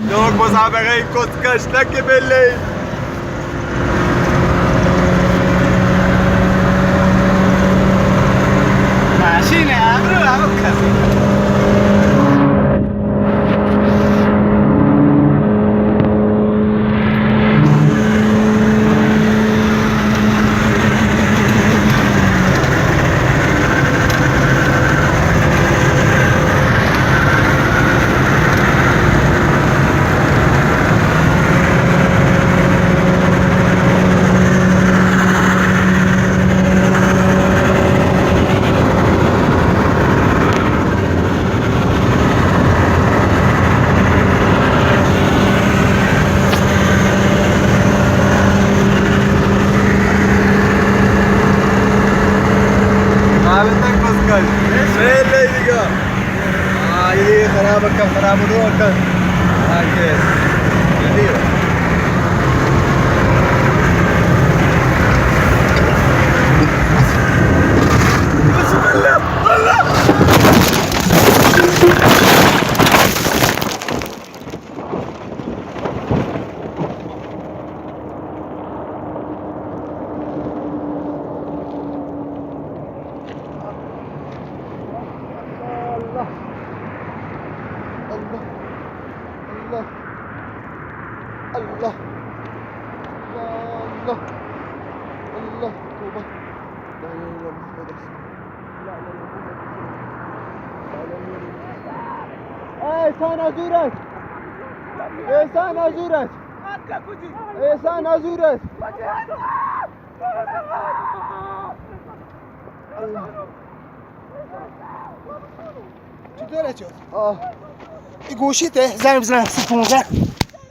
لوگ مسابقہ کت کش تک بلے۔ ماشین ہے، آبرو آبک کسی۔ حالت تک بس کر۔ ریل لے دیگا۔ آ، یہ خراب کن، خراب دو کن۔ آ، یہ۔ جلدی ہو۔ بسم اللہ، اللہ۔ اللہ، اللہ، اللہ، اللہ، اللہ، اللہ، توبہ۔ لا الہ الا اللہ محمد رسول اللہ۔ لا الہ الا اللہ۔ احسان حضورت، احسان حضورت، احسان حضورت۔ اللہ۔ چطور ہے چوت؟ آہ۔ ای گوشی تے زنگ بزن، سی پونزدہ۔